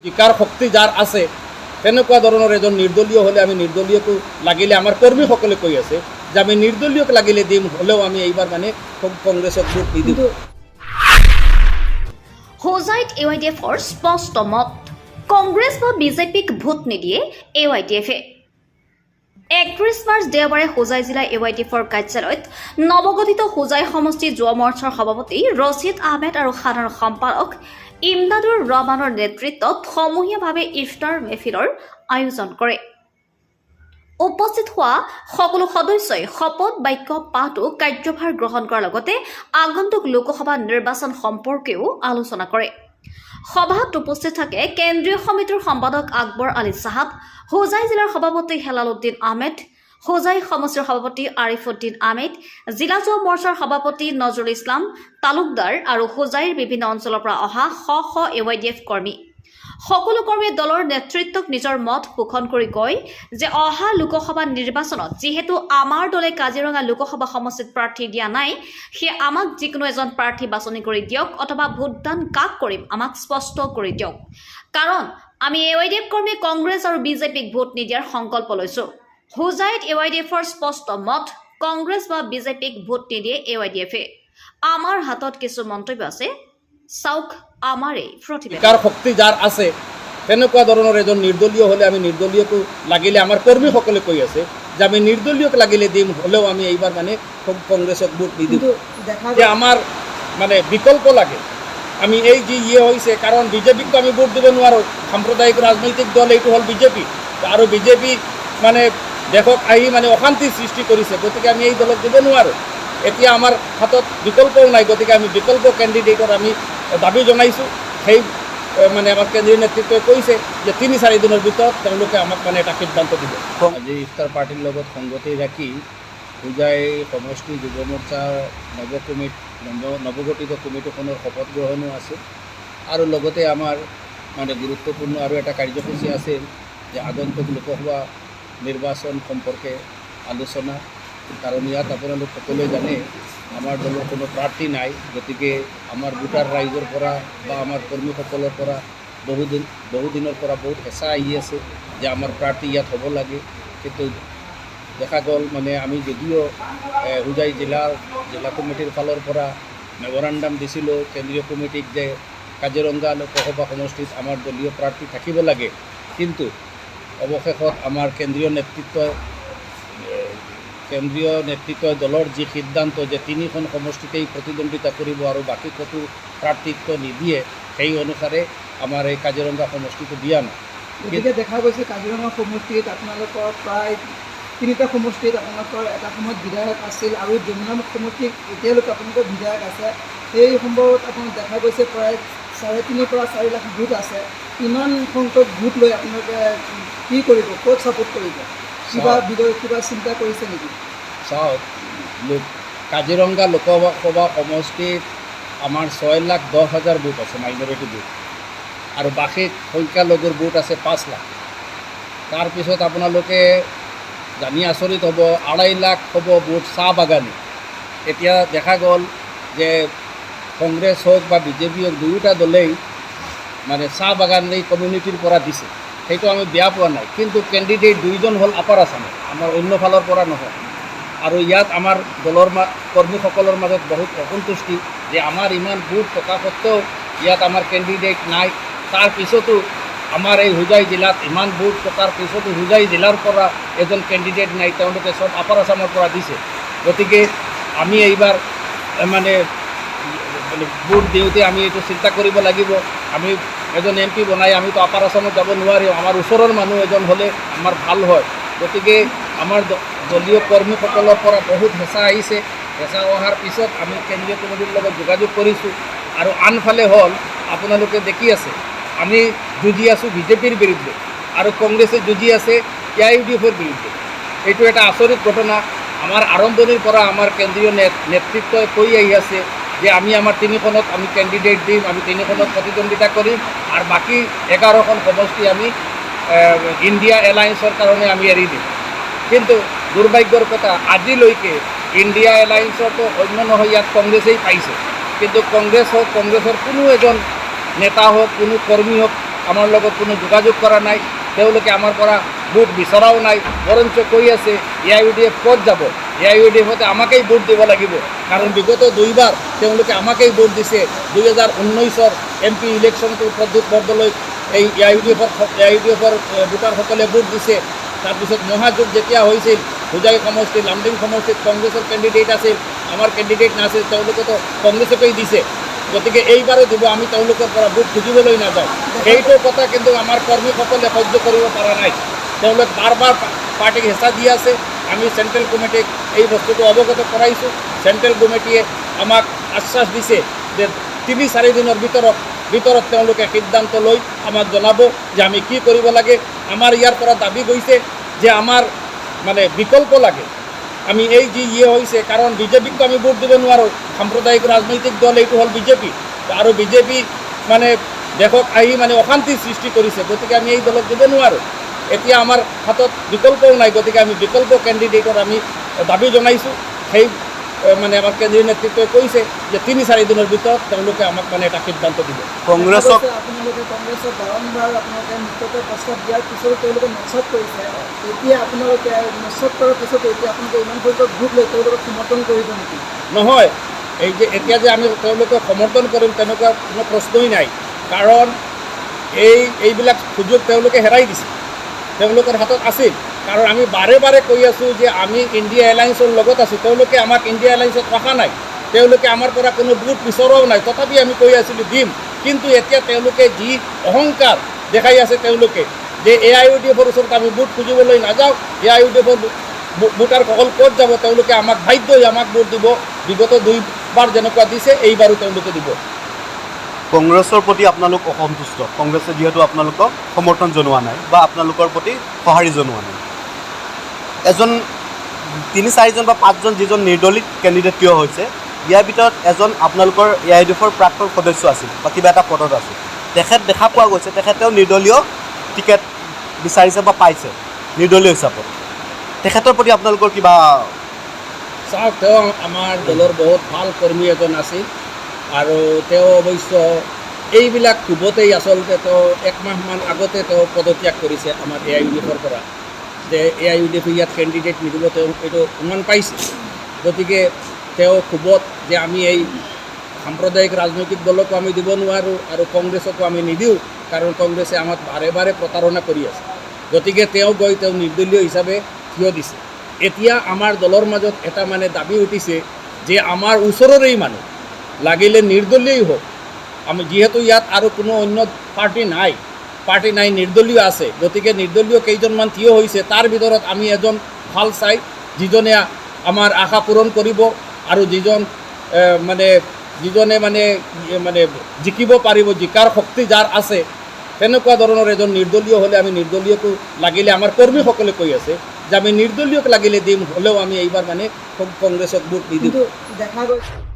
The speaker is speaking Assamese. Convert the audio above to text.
জিকাৰ শক্তি যাৰ আছে, তেনেকুৱা ধৰণৰ এজন নিৰ্দলীয় হ'লে আমি নিৰ্দলীয়কো লাগিলে, আমাৰ কৰ্মীসকলে কৈ আছে যে আমি নিৰ্দলীয়ক লাগিলে দিম, হ'লেও আমি এইবাৰ মানে কংগ্ৰেছক ভোট নিদিওঁ। কিন্তু হোজাইত এ I D এফৰ স্পষ্ট মত, কংগ্ৰেছ বা বিজেপিক ভোট নিদিয়ে এ I D এফে। 31 মাৰ্চ দেওবাৰে হোজাই জিলা এ I D এফৰ কাৰ্যালয়ত নৱগঠিত হোজাই সমষ্টি যুৱ মৰ্চাৰ সভাপতি ৰছিদ আহমেদ আৰু সাধাৰণ সম্পাদক ইমদাদুৰ ৰহমানৰ নেতৃত্বত সমূহীয়াভাৱে ইফতাৰ মেহফিলৰ আয়োজন কৰে। উপস্থিত হোৱা সকলো সদস্যই শপত বাক্য পাঠো কাৰ্যভাৰ গ্ৰহণ কৰাৰ লগতে আগন্তুক লোকসভা নিৰ্বাচন সম্পৰ্কেও আলোচনা কৰে। সভাত উপস্থিত থাকে কেন্দ্ৰীয় সমিতিৰ সম্পাদক আকবৰ আলী চাহাব, হোজাই জিলাৰ সভাপতি হেলাল উদ্দিন আহমেদ, হোজাই সমষ্টিৰ সভাপতি আৰিফ উদ্দিন আহমেদ, জিলা যুৱ মৰ্চাৰ সভাপতি নজৰুল ইছলাম তালুকদাৰ আৰু হোজাইৰ বিভিন্ন অঞ্চলৰ পৰা অহা শ শ এ I D F কৰ্মী। সকলো কৰ্মীয়ে দলৰ নেতৃত্বক নিজৰ মত পোষণ কৰি কয় যে অহা লোকসভা নিৰ্বাচনত যিহেতু আমাৰ দলে কাজিৰঙা লোকসভা সমষ্টিত প্ৰাৰ্থী দিয়া নাই, সেয়ে আমাক যিকোনো এজন প্ৰাৰ্থী বাছনি কৰি দিয়ক অথবা ভোটদান কাক কৰিম আমাক স্পষ্ট কৰি দিয়ক। কাৰণ আমি এ I D F কৰ্মীয়ে কংগ্ৰেছ আৰু বিজেপিক ভোট নিদিয়াৰ সংকল্প লৈছো। হোজাইত এ I D এফৰ স্পষ্ট মত, কংগ্ৰেছ বা বিজেপিক ভোট নিদিয়ে এ I D এফে। আমাৰ হাতত কিছু মন্তব্য আছে, চাওক আমাৰ এই প্ৰতিবেদন। জিকাৰ শক্তি যাৰ আছে, তেনেকুৱা ধৰণৰ এজন নিৰ্দলীয় হ'লে আমি নিৰ্দলীয়কো লাগিলে, আমাৰ কৰ্মীসকলে কৈ আছে যে আমি নিৰ্দলীয়ক লাগিলে দিম, হ'লেও আমি এইবাৰ মানে কংগ্ৰেছক ভোট নিদিওঁ। কিন্তু দেখা যে আমাৰ মানে বিকল্প লাগে। আমি এই যি ইয়ে হৈছে, কাৰণ বিজেপিকতো আমি ভোট দিব নোৱাৰোঁ। সাম্প্ৰদায়িক ৰাজনৈতিক দল এইটো হ'ল বিজেপি আৰু বিজেপি মানে দেশক আহি মানে অশান্তিৰ সৃষ্টি কৰিছে। গতিকে আমি এই দলক দিব নোৱাৰোঁ। এতিয়া আমাৰ হাতত বিকল্পও নাই। গতিকে আমি বিকল্প কেণ্ডিডেটৰ আমি দাবী জনাইছোঁ। সেই মানে আমাৰ কেন্দ্ৰীয় নেতৃত্বই কৈছে যে 3-4 দিনৰ ভিতৰত তেওঁলোকে আমাক মানে এটা সিদ্ধান্ত দিব। আজি ইফতাৰ পাৰ্টিৰ লগত সংগতি ৰাখি হোজাই সমষ্টি যুৱ মৰ্চাৰ নৱগঠিত কমিটিখনৰ শপত গ্ৰহণো আছে আৰু লগতে আমাৰ মানে গুৰুত্বপূৰ্ণ আৰু এটা কাৰ্যসূচী আছিল যে আগন্তুক লোকসভা নিৰ্বাচন সম্পৰ্কে আলোচনা। কাৰণ ইয়াত আপোনালোক সকলোৱে জানে, আমাৰ দলৰ কোনো প্ৰাৰ্থী নাই। গতিকে আমাৰ ভোটাৰ ৰাইজৰ পৰা বা আমাৰ কৰ্মীসকলৰ পৰা বহুদিন বহুদিনৰ পৰা বহুত হেঁচা আহি আছে যে আমাৰ প্ৰাৰ্থী ইয়াত হ'ব লাগে। কিন্তু দেখা গ'ল মানে আমি যদিও হোজাই জিলাৰ জিলা কমিটিৰ ফালৰ পৰা মেমৰাণ্ডাম দিছিলোঁ কেন্দ্ৰীয় কমিটিক যে কাজিৰঙা লোকসভা সমষ্টিত আমাৰ দলীয় প্ৰাৰ্থী থাকিব লাগে, কিন্তু অৱশেষত আমাৰ কেন্দ্ৰীয় নেতৃত্বই দলৰ যি সিদ্ধান্ত যে তিনিখন সমষ্টিতেই প্ৰতিদ্বন্দ্বিতা কৰিব আৰু বাকী ক'তো প্ৰাৰ্থিত্ব নিদিয়ে, সেই অনুসাৰে আমাৰ এই কাজিৰঙা সমষ্টিটো দিয়া নাই। গতিকে দেখা গৈছে, কাজিৰঙা সমষ্টিত আপোনালোকৰ প্ৰায় তিনিটা সমষ্টিত আপোনালোকৰ এটা সময়ত বিধায়ক আছিল আৰু যমুনা সমষ্টিত এতিয়ালৈকে আপোনালোকৰ বিধায়ক আছে। সেই সম্ভৱত আপোনাক দেখা গৈছে, প্ৰায় 3.5ৰ পৰা 4 লাখ ভোট আছে। ইমান সংখ্যক ভোট লৈ আপোনালোকে কি কৰিব, ক'ত ছাপোৰ্ট কৰিব? কিবা বিগত কিবা চিন্তা কৰিছে নেকি? চাওক, কাজিৰঙা লোকসভা সমষ্টিত আমাৰ 6,10,000 ভোট আছে, মাইনৰিটি ভোট, আৰু বাকী সংখ্যালঘুৰ ভোট আছে 5 লাখ। তাৰপিছত আপোনালোকে জানি আচৰিত হ'ব, 2.5 লাখ হ'ব ভোট চাহ বাগানী। এতিয়া দেখা গ'ল যে কংগ্ৰেছ হওক বা বিজেপি হওক, দুয়োটা দলেই মানে চাহ বাগান এই কমিউনিটিৰ পৰা দিছে। সেইটো আমি বেয়া পোৱা নাই, কিন্তু কেণ্ডিডেট দুইজন হ'ল আপাৰ আছামৰ, আমাৰ অন্য ফালৰ পৰা নহয়। আৰু ইয়াত আমাৰ দলৰ কৰ্মীসকলৰ মাজত বহুত অসন্তুষ্টি যে আমাৰ ইমান ভোট থকা সত্ত্বেও ইয়াত আমাৰ কেণ্ডিডেট নাই। তাৰপিছতো আমাৰ এই হোজাই জিলাত ইমান ভোট থকাৰ পিছতো হোজাই জিলাৰ পৰা এজন কেণ্ডিডেট নাই। তেওঁলোকে চব আপাৰ আছামৰ পৰা দিছে। গতিকে আমি এইবাৰ মানে মানে ভোট দিওঁতে আমি এইটো চিন্তা কৰিব লাগিব। আমি এজন এম পি বনাই আমিতো আপাৰ আছামত যাব নোৱাৰিম। আমাৰ ওচৰৰ মানুহ এজন হ'লে আমাৰ ভাল হয়। গতিকে আমাৰ দলীয় কৰ্মীসকলৰ পৰা বহুত হেঁচা আহিছে। হেঁচা অহাৰ পিছত আমি কেন্দ্ৰীয় কমিটিৰ লগত যোগাযোগ কৰিছোঁ। আৰু আনফালে হ'ল, আপোনালোকে দেখি আছে, আমি যুঁজি আছোঁ বিজেপিৰ বিৰুদ্ধে আৰু কংগ্ৰেছে যুঁজি আছে এ I U D এফৰ বিৰুদ্ধে। এইটো এটা আচৰিত ঘটনা। আমাৰ আৰম্ভণিৰ পৰা আমাৰ কেন্দ্ৰীয় নেতৃত্বই কৈ আহি আছে যে আমি আমাৰ তিনিখনত আমি কেণ্ডিডেট দিম, আমি তিনিখনত প্ৰতিদ্বন্দ্বিতা কৰিম আৰু বাকী 11খন সমষ্টি আমি ইণ্ডিয়া এলায়েন্সৰ কাৰণে আমি এৰি দিম। কিন্তু দুৰ্ভাগ্যৰ কথা, আজিলৈকে ইণ্ডিয়া এলায়েন্সৰতো অন্য নহয়, ইয়াত কংগ্ৰেছেই পাইছে। কিন্তু কংগ্ৰেছ হওক, কংগ্ৰেছৰ কোনো এজন নেতা হওক, কোনো কৰ্মী হওক, আমাৰ লগত কোনো যোগাযোগ কৰা নাই, তেওঁলোকে আমাৰ পৰা ভোট বিচৰাও নাই, বৰঞ্চ কৈ আছে A I U D F ক'ত যাব, এ I U D এফতে আমাকেই ভোট দিব লাগিব। কাৰণ বিগত দুইবাৰ তেওঁলোকে আমাকেই ভোট দিছে। 2019ৰ এম পি ইলেকশ্যনটো প্ৰদ্যুৎ বৰদলৈক এই এ I U D এফৰ ভোটাৰসকলে ভোট দিছে। তাৰপিছত মহাজোঁট যেতিয়া হৈছিল, হোজাই সমষ্টি, লামডিং সমষ্টিত কংগ্ৰেছৰ কেণ্ডিডেট আছিল, আমাৰ কেণ্ডিডেট নাছিল, তেওঁলোকেতো কংগ্ৰেছকেই দিছে। গতিকে এইবাৰো দিব, আমি তেওঁলোকৰ পৰা ভোট খুজিবলৈ নাযাওঁ। সেইটো কথা কিন্তু আমাৰ কৰ্মীসকলে সহ্য কৰিব পৰা নাই। তেওঁলোক বাৰ বাৰ পাৰ্টীক হেঁচা দি আছে। আমি চেণ্ট্ৰেল কমিটিক এই বস্তুটো অৱগত কৰাইছোঁ। চেণ্ট্ৰেল কমিটিয়ে আমাক আশ্বাস দিছে যে 3-4 দিনৰ ভিতৰত তেওঁলোকে সিদ্ধান্ত লৈ আমাক জনাব যে আমি কি কৰিব লাগে। আমাৰ ইয়াৰ পৰা দাবী গৈছে যে আমাৰ মানে বিকল্প লাগে। আমি এই যি ইয়ে হৈছে, কাৰণ বিজেপিকতো আমি ভোট দিব নোৱাৰোঁ, সাম্প্ৰদায়িক ৰাজনৈতিক দল এইটো হ'ল বিজেপি, আৰু বিজেপি মানে দেশক আহি মানে অশান্তিৰ সৃষ্টি কৰিছে, গতিকে আমি এই দলক দিব নোৱাৰোঁ। এতিয়া আমাৰ হাতত বিকল্পও নাই, গতিকে আমি বিকল্প কেণ্ডিডেটৰ আমি দাবী জনাইছোঁ। সেই মানে আমাৰ কেন্দ্ৰীয় নেতৃত্বই কৈছে যে 3-4 দিনৰ ভিতৰত তেওঁলোকে আমাক মানে এটা সিদ্ধান্ত দিব। কংগ্ৰেছক আপোনালোকে কংগ্ৰেছক বাৰম্বাৰ আপোনালোকে মিত্ৰতাৰ প্ৰস্তাৱ দিয়াৰ পিছতো তেওঁলোকে নস্যাৎ কৰিছে। এতিয়া আপোনালোকে নস্যাৎ কৰাৰ পিছতো এতিয়া আপোনালোকে ইমান সংখ্যক ভোট লৈ তেওঁলোকক সমৰ্থন কৰিব নেকি? নহয়, এই যে এতিয়া যে আমি তেওঁলোকক সমৰ্থন কৰিম তেনেকুৱা কোনো প্ৰশ্নই নাই। কাৰণ এইবিলাক সুযোগ তেওঁলোকে হেৰাই দিছে, তেওঁলোকৰ হাতত আছিল। কাৰণ আমি বাৰে বাৰে কৈ আছোঁ যে আমি ইণ্ডিয়া এলায়েন্সৰ লগত আছোঁ, তেওঁলোকে আমাক ইণ্ডিয়া এলায়েন্সত ৰখা নাই, তেওঁলোকে আমাৰ পৰা কোনো ভোট বিচৰাও নাই, তথাপি আমি কৈ আছিলোঁ দিম। কিন্তু এতিয়া তেওঁলোকে যি অহংকাৰ দেখাই আছে, তেওঁলোকে যে এ I U D এফৰ ওচৰত আমি ভোট খুজিবলৈ নাযাওঁ, এ I U D এফৰ ভোটাৰসকল ক'ত যাব, তেওঁলোকে আমাক বাধ্য হৈ আমাক ভোট দিব। বিগত দুইবাৰ যেনেকুৱা দিছে এইবাৰো তেওঁলোকে দিব। কংগ্ৰেছৰ প্ৰতি আপোনালোক অসন্তুষ্ট, কংগ্ৰেছে যিহেতু আপোনালোকক সমৰ্থন জনোৱা নাই বা আপোনালোকৰ প্ৰতি সঁহাৰি জনোৱা নাই। এজন 3-4জন বা 5জন যিজন নিৰ্দলীয় কেণ্ডিডেট থিয় হৈছে, ইয়াৰ ভিতৰত এজন আপোনালোকৰ এ I D এফৰ প্ৰাক্তন সদস্য আছিল বা কিবা এটা পদত আছিল, তেখেত দেখা পোৱা গৈছে তেখেতেও নিৰ্দলীয় টিকেট বিচাৰিছে বা পাইছে নিৰ্দলীয় হিচাপত, তেখেতৰ প্ৰতি আপোনালোকৰ কিবা? চাওক, তেওঁ আমাৰ দলৰ বহুত ভাল কৰ্মী এজন আছিল আৰু তেওঁ অৱশ্য এইবিলাক কোবতেই আচলতে তেওঁ একমাহমান আগতে তেওঁ পদত্যাগ কৰিছে আমাৰ এ I U D এফৰ পৰা, যে A I U D এফে ইয়াত কেণ্ডিডেট নিদিব, তেওঁ এইটো অনুমান পাইছে। গতিকে তেওঁ ক্ষোভত যে আমি এই সাম্প্ৰদায়িক ৰাজনৈতিক দলকো আমি দিব নোৱাৰোঁ আৰু কংগ্ৰেছকো আমি নিদিওঁ, কাৰণ কংগ্ৰেছে আমাক বাৰে বাৰে প্ৰতাৰণা কৰি আছে। গতিকে তেওঁ গৈ তেওঁ নিৰ্দলীয় হিচাপে থিয় দিছে। এতিয়া আমাৰ দলৰ মাজত এটা মানে দাবী উঠিছে যে আমাৰ ওচৰৰেই মানুহ লাগিলে নিৰ্দলীয়ই হওক, আমি যিহেতু ইয়াত আৰু কোনো অন্য পাৰ্টি নাই, নিৰ্দলীয় আছে, গতিকে নিৰ্দলীয় কেইজনমান থিয় হৈছে, তাৰ ভিতৰত আমি এজন ভাল চাই যিজনে আমাৰ আশা পূৰণ কৰিব আৰু যিজন মানে যিজনে মানে মানে জিকিব পাৰিব, জিকাৰ শক্তি যাৰ আছে, তেনেকুৱা ধৰণৰ এজন নিৰ্দলীয় হ'লে আমি নিৰ্দলীয়কো লাগিলে, আমাৰ কৰ্মীসকলে কৈ আছে যে আমি নিৰ্দলীয়ক লাগিলে দিম, হ'লেও আমি এইবাৰ মানে কংগ্ৰেছক ভোট নিদিওঁ। কিন্তু দেখা গৈছে